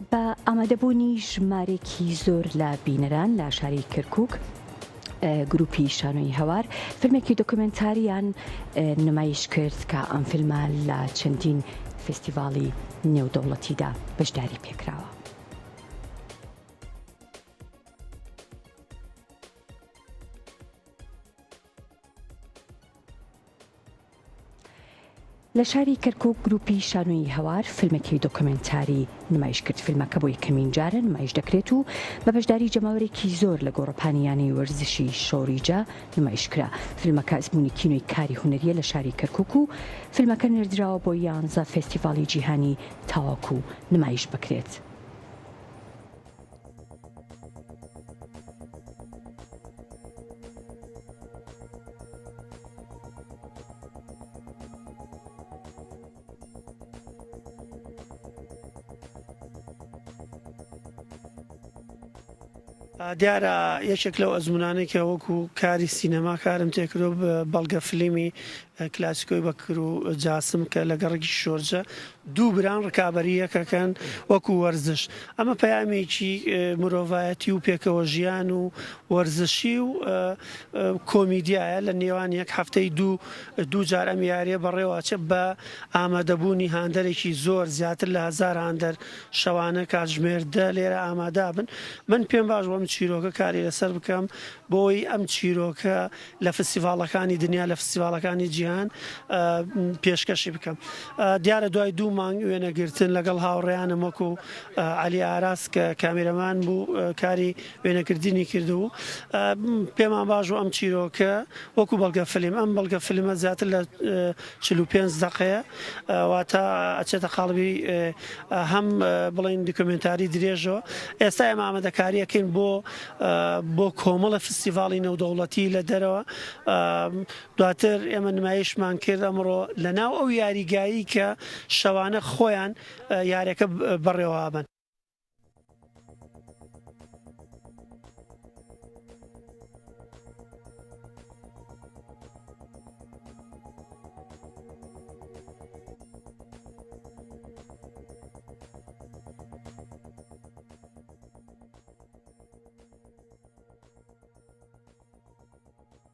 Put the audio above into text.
بە ئامادەبوونی ژمارێکی زۆر لە بینەران لە شاری کەرکوک گروپی شانۆی هەوار فیلمێکی دۆکۆمێنتاریان نمایش کرد کە ئەم فیلمە لە چەندین فێستیڤاڵی نێودەوڵەتیدا بەشداری پێکراوە. لە شاری کەرکوک گروپی شانۆیی هەوار فیلمێکی دۆکۆمێنتاری نمایش کرد، فیلمەکە بۆ یەکەمین جارە نمایش دەکرێت و بە بەشداری جەماوەرێکی زۆر لە گۆڕەپانی یانەی وەرزشی شۆریجە نمایش کرا. فیلمەکە ئەزموونێکی نوێی کاری هونەرییە لە شاری کەرکوک و فیلمەکە نێردراوە بۆ یانزە فێستیڤاڵی جیهانی تاوەکو نمایش بکرێت. دیارە یەکێک لەو ئەزموونانەی کە وەکو کاری سینەما کارم تێکردووە بەڵگە فلیمی کلاسیکۆی بەکر و جاسم کە لە گەڕەکی شۆرجە دوو بران ڕکابەری یەکەکەن وەکو وەرزش ئەمە پەیامێکی مرۆڤایەتی و پێکەوە ژیان و وەرزشی و کۆمیدیایە لە نێوان یەک هەفتەی دوو دوو جار ئەم یاریە بەڕێوەچێ بە ئامادەبوونی هاندەرێکی زۆر زیاتر لە هەزار هاندەر شەوانە کاتژمێر دە لێرە ئامادابن من پێم باش بوو ئەم چیرۆکە کاری لەسەر بکەم بۆی ئەم چیرۆکە لە فستیڤاڵەکانی دنیا لە فستیڤاڵەکانی جیهان پێشکەشی بکەم دیارە دوای دوو مانگ وێنەگرتن لەگەڵ هاوڕێیانم وەکو عەلی ئاراس کە کامیرەمان بوو کاری وێنەکردنی کردبوو پێمان باش بوو ئەم چیرۆکە وەکو بەڵگە فلیم ئەم بەڵگە فلمە زیاتر لە 45 دەقەیە واتە ئەچێتە قاڵبی هەم بڵێن دیکۆمێنتاری درێژەوە ئێستا ئێمە ئامادەکاریەکەین بۆ بۆ کۆمەڵە فستیڤاڵی نێودەوڵەتی لە دەرەوە دواتر ئێمە نمایشمان کرد ئەمڕۆ لە ناو ئەو یاریگایی کە شەوانە خۆیان یاریەکە بەڕێوەبن.